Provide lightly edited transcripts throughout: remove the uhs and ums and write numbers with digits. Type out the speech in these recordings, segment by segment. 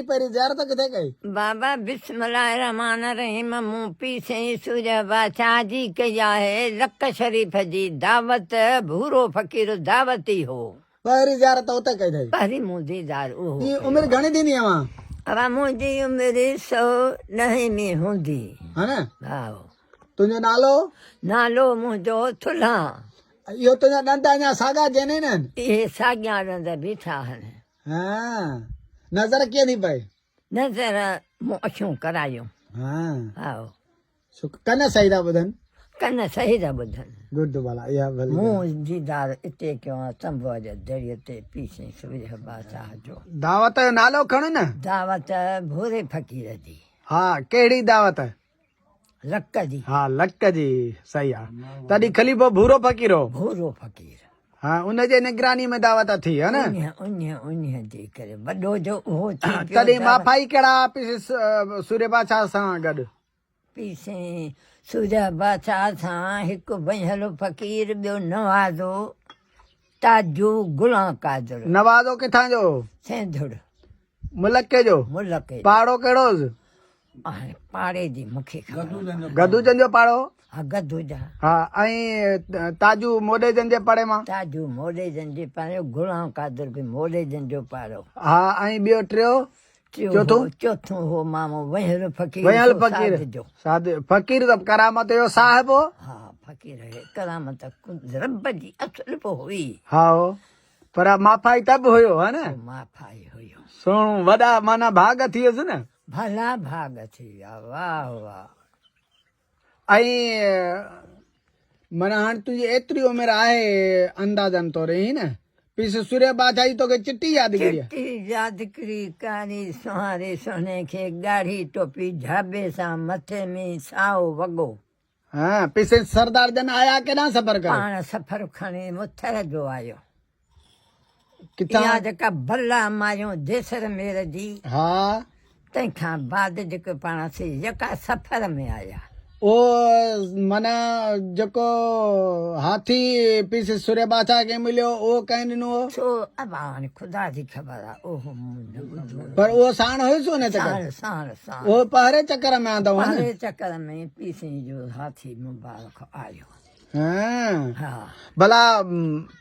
پهرين زيارت ڪٿي ڪئي؟ بابا بسم الله الرحمٰن الرحيم مون پير سائين سورهيه بادشاهه جي ڪئي آهي لڪ شريف جي دعوت ڀورو فقير دعوتي هو. پهرين زيارت اتي ڪئي اٿئي؟ پهرين مون ديدار اهو جي ڪيو. عمر گهڻي ٿيندي اوهان؟ اوهان منهنجي عمر 110 ۾ هوندي. ها نه؟ ها. تنهنجو نالو؟ نالو منهنجو ٿلهان. اهو تنهنجا ڏند اڃا ساڳا جينين آهن؟ اهي ساڳيا ڏند بيٺا آهن. ها نظر ڪيئن ٿي پئي؟ نظر مون اکيون ڪرايون. ها ها سو ڪن صحيح ٿا ٻڌن؟ ڪن صحيح ٿا ٻڌن. گڊ ڀلا اها ڀلي. مون ديدار اتي ڪيو آ تنبوء جي دريء تي پيسين سورهيه بادشاهه جو. دعوت جو نالو کڻ نه. دعوت ڀوري فقير جي. ها ڪهڙي دعوت؟ لڪ جي. ها لڪ جي صحيح آ. تڏهن خليفو ڀورو فقير هو. ڀورو فقير. ها ان جي نگراني ۾ دعوت ٿي ها نه. انهيء انهيء انهيء جي ڪري وڏو جو اهو ٿي پيو. تڏهن ماڦائي ڪهڙا پيسي سورهيه بادشاهه سان گڏ. پيسي سورهيه بادشاهه سان هڪ وهيل فقير ٻيو نوازو تاجو غلام قادر. نوازو ڪٿان جو هو؟ سينڌڙ. ملڪي جو؟ ملڪي جو. پاڙو ڪهڙو هوس؟ هاڻي پاڙي جي مون کي خبر ناهي. گدوجن جو پاڙو هو؟ ها گدوجا. ها ۽ تاجو موڏيجن جي پاڙي مان؟ تاجو موڏيجن جي پاڙي، غلام قادر به موڏيجن جو پاڙو. ها ۽ ٻيو ٽيو؟ ٽيون چوٿون؟ هو چوٿون هو مامو وهيل فقير وهيل سو فقير ساڌ جو. ساڌ فقير ته ڪرامت جو صاحب هو. ها فقير هي ڪرامت رب جي اصل به هئي. ها هو. پر ماڦائي ته به هيو ها نه؟ هو ماڦائي هيو. سهڻو وڏا معنيٰ ڀاڳ ٿي ويس نه. ڀلا ڀاڳ ٿي ويا واهه واهه. ۽ معنيٰ هاڻ تنهنجي ايتري عمر آهي اندازن طور ائين نه؟ پيس سورهيه بادشاهه جي توکي چٽي يادگيري آهي. چٽي يادگيري ڪاري سونهاري سهڻي کي ڳاڙهي ٽوپي جهاٻي سان مٿي ۾ سائو وڳو. ها پيسي سردار جن آيا ڪيڏانهن سفر ڪري؟ پاڻ سفر کڻي مٿر جو آيو. ڪٿان؟ اها جيڪا بلا ماريون جيسر مير جي. ها. تنهن کان بعد جيڪو پاڻ سي يڪا سفر ۾ آيا. اهو معنيٰ جيڪو هاٿي پيسي سورهيه بادشاهه کي مليو اهو ڪنهن ڏنو هو؟ سو ابا هاڻي خدا جي خبر آ اهو مون نه ٻڌو. پر اهو ساڻ هيس ان چڪر؟ ساڻ ساڻ ساڻ. اهو پهرين چڪر ۾ آندو هو نه؟ پهرين چڪر ۾ پيسين جو هاٿي مبارڪ آيو. ها. ڀلا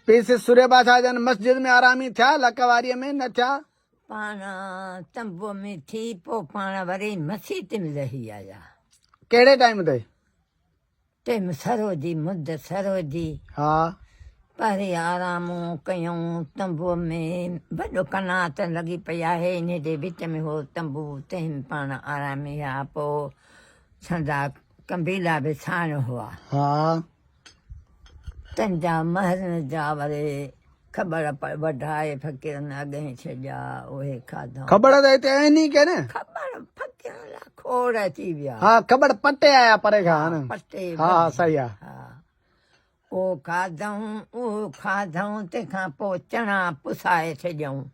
پيسي سورهيه بادشاهه جن مسجد ۾ آرامي ٿيا لڪ واريء ۾ نه ٿيا؟ پاڻ تنبوء ۾ ٿي پوء پاڻ وري مسيت ۾ لهي آيا. ڪهڙي ٽائيم تي؟ ٽيم سرو جي مد سرو جي. ها. پهرين آرام ڪيائون تنبوء ۾ وڏو قنات لڳي پئي آهي انهي جي وچ ۾ هو تنبو تنهن ۾ پاڻ آرامي ها پوء سندا قبيلا به ساڻ هئا. ها. تن جا مهرن جا وري کٻڙ وڍائي فقيرن اڳئين ڇڏيا اهي کاڌائون. کٻڙ ته هتي آهن ئي ڪين. کٻڙ فقيرن لاء کوڙ اچي ويا. ها کٻڙ پٽي آيا پري کان ها نه. پٽي ها ها صحيح آ. ها اهو کاڌائون اهو کاڌائون تنهن کان پوء چڻا پسائي ڇڏيائون.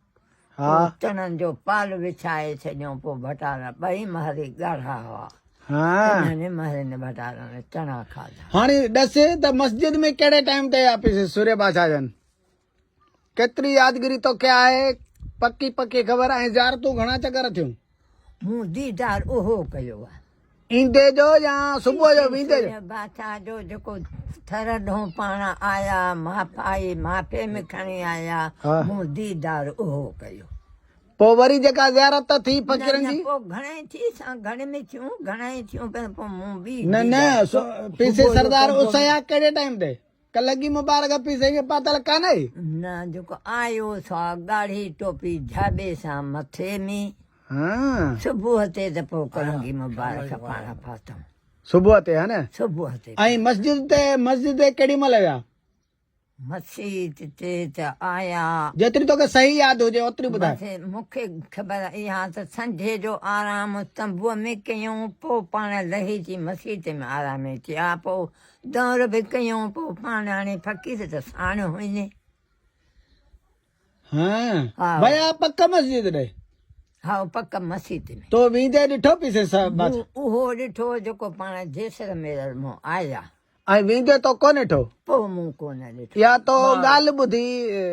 ها. پوء چڻن جو پال وڇائي ڇڏيائون پوء ڀٽارا ٻئي مهري ڳاڙها هئا. ها. انهن مهرين ڀٽارن چڻا کاڌا. هاڻي ڏس ته مسجد ۾ ڪهڙي ٽائيم تي آيا پيسي سورهيه بادشاهه جن؟ ڪيتري يادگيري توکي آهي پڪي پڪي خبر ۽ زيارتون گهڻا چڪر ٿيون؟ مون ديدار اهو ڪيو آهي. ايندي جو يا صبح جو ويندي جو؟ سورهيه بادشاهه جو جيڪو ٿر ڏانهن پاڻ آيا، ماڦائي ماڦي ۾ کڻي آيا، مون ديدار اهو ڪيو. پوء وري جيڪا زيارت ٿي فقيرن جي؟ نه نه پوء گهڻائي ٿي سان گهڻ ۾ ٿيون، گهڻائي ٿيون پر پوء مون ٻي نه نه پيسي سردار اسيا ڪهڙي ٽائيم تي؟ ڪلگي مبارڪ پيسي کي پاتل ڪانهي؟ نه جيڪو آيو سا ڳاڙهي ٽوپي جهاٻي سان مٿي ۾. ها. صبح تي ته پوء ڪلنگي مبارڪ پاڻ پاتم. صبح تي ها نه؟ صبح تي. ۽ مسجد تي مسجد تي ڪيڏي مهل ويا؟ مسجد تي ته آيا. جيتري توکي صحيح ياد هجي اوتري ٻڌاء. مون کي خبر اها ته سنجهي جو آرام تنبوء ۾ ڪيائون پوء پاڻ لهي اچي مسجد ۾ آرامي ٿيا پوء دور به ڪيائون پوء پاڻ هاڻي فقير ته ساڻ هئين. ها ويا پڪ مسجد ڏي. ها پڪ مسجد ۾. تو ويندي ڏٺو پيسي صاحب مون اهو ڏٺو جيڪو پاڻ جيسر ميرل مون آيا. ۽ ويندي تو ڪونه ڏٺو؟ پوء مون ڪونه ڏٺو. يا تو ڳالهه ٻڌي.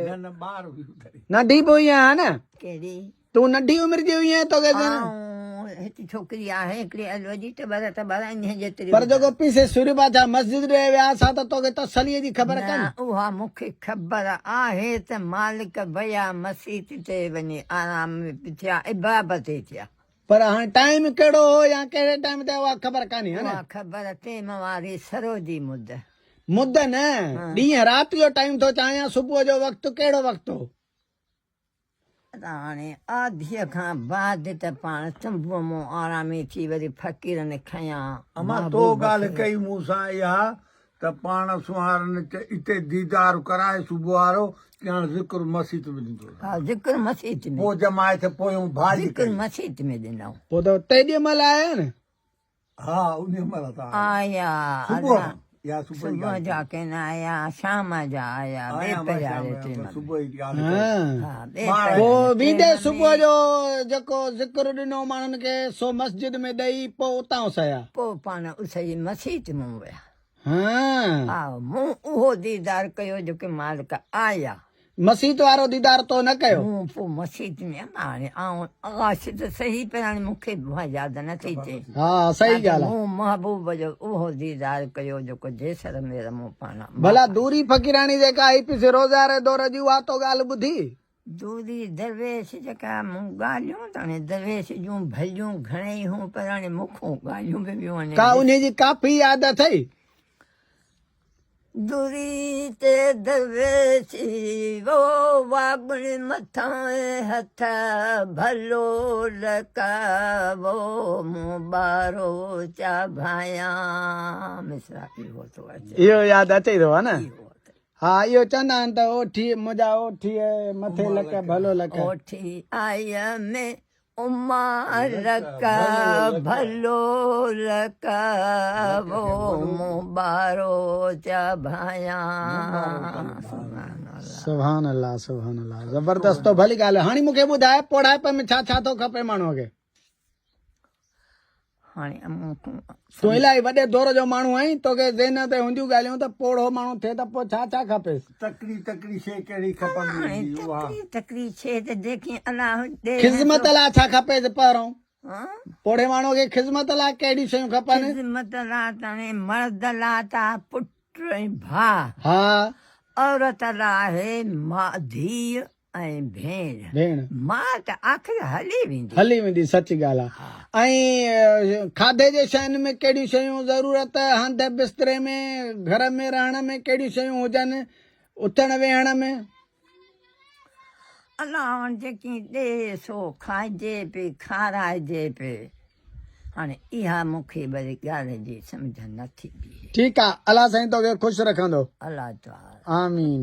نه نه ٻار هئي. ننڍي به هئي ها نه؟ ڪهڙي؟ تون ننڍي عمر جي هئين توکي ذهن. آئون هڪ ڇوڪري آهي هڪڙي الوء جي ته ٻر ته ٻر انهيء جيتري پر جيڪو پيسي سوري بادشاهه مسجد ڏي ويا سا ته توکي تسليء جي خبر ڪانه. نه اها مون کي خبر آهي ته مالڪ ويا مسيت تي وڃي آرام ٿيا عبابت ٿيا. پر هاڻي ٽائيم ڪهڙو هو يا ڪهڙي ٽائيم تي اها خبر ڪانهي ها نه. اها خبر ٽيم واري سرو جي مد. مد نه ڏينهن رات جو ٽائيم ٿو چاهيان صبح جو وقت ڪهڙو وقت هو. ته هاڻي آڌيء کان بعد ته پاڻ تنبوء مون آرامي ٿي وري فقيرن کنيا. امان تو ڳالهه ڪئي مون سان اها ته پاڻ سونهارن اتي ديدار ڪرائي صبح وارو ڄڻ ذڪر مسيت ۾ ڏيندو رهيو. ها ذڪر مسيت ۾. پوء جماعت پويون ڀاڄ ذڪر ڪئي. مسيت ۾ ڏنائون. پوء ته تيڏيء مهل آيا نه. ها انهيء مهل ته آيا. صبح کان يا صبح جي صبح ڳالهه جا ڪين آيا شام جا آيا ٻي آيا پياري ٽيم ۾. صبح جي ڳالهه ڪئي. ها ٻي مان پياري پوء ويندي ٽيم صبح ۾. جو جيڪو ذڪر ڏنو ماڻهن کي سو مسجد ۾ ڏئي پوء اتان اسهيا. پوء پاڻ اسهي مسيت مون ويا. ها. ها مون اهو ديدار ڪيو جيڪي مالڪ آيا. مسيت وارو ديدار تو نه ڪيو؟ مون پوء مسيت ۾ اما هاڻي آئون اغاشي ته صحيح پر هاڻي مون کي به اها ياد نه ٿي اچي. ها صحيح ڳالهه آ. مون محبوب جو اهو ديدار ڪيو جيڪو جيسر مير مون پاڻ. ڀلا دوري فقيراڻي جيڪا هئي پيسي روزاري دور جي اها تو ڳالهه ٻڌي؟ دوري درويش جيڪا مون ڳالهيون ته هاڻي درويش جون ڀليون گهڻيئي هيون پر هاڻي مون کان ڳالهيون به ويون ڪا انهي جي ڪافي ياد اٿئي؟ دري تي درويشي وو واڳڻ مٿان هٿ ڀلو لڪاوو مون ٻارو چا ڀايان مصرع اهو ٿو اچي. اهو ياد اچئي ٿو ها نه؟ ها اهو چوندا آهن ته اوٺي منهنجا اوٺيء مٿي لڪ ڀلو لڪ. اوٺي آئيء ۾ اما لڪ ڀلو لڪ وو مون ٻارو چا ڀايان. سبحان الله. سبحان الله سبحان الله زبردست تو ڀلي ڳالهه هاڻي مونکي ٻڌاء پوڙهائپ ۾ ڇا ڇا ٿو کپي ماڻهوء کي. هاڻي مون کان تون الائي وڏي دور جو ماڻهو آهين، توکي ذهن تي هونديون ڳالهيون ته پوڙهو ماڻهو ٿئي ته پوء ڇا ڇا کپيس؟ تڪڙي تڪڙي شيء ڪهڙي کپندي هاڻي هوندي اها؟ تڪڙي تڪڙي شيء ته جيڪي الله ڏي خذمت لاء ڇا کپيس پهريون؟ پوڙهي ماڻهوء کي خذمت لاء ڪهڙيون شيون کپن؟ خذمت لاء ته هاڻي مرد لاء ته پٽ ۽ ڀاء. ها. عورت لاء آهي ماء ڌيء ۽ ڀيڻ. ڀيڻ. ماء ته آخر هلي ويندي. هلي ويندي سچ ڳالهه آ. ۽ کاڌي جي شين ۾ ڪهڙيون شيون ضرورت، هنڌ بستري ۾، گهر ۾ رهڻ ۾ ڪهڙيون شيون هجن، اٿڻ ويهڻ ۾. الله هاڻ جيڪي ڏي سو کائجي به کارائجي به. هاڻي اها مون کي وري ڳالهه جي سمجهه نه ٿي بيهي. ٺيڪ آ الله سائين توکي خوش رکندو. الله تعالي. آمين.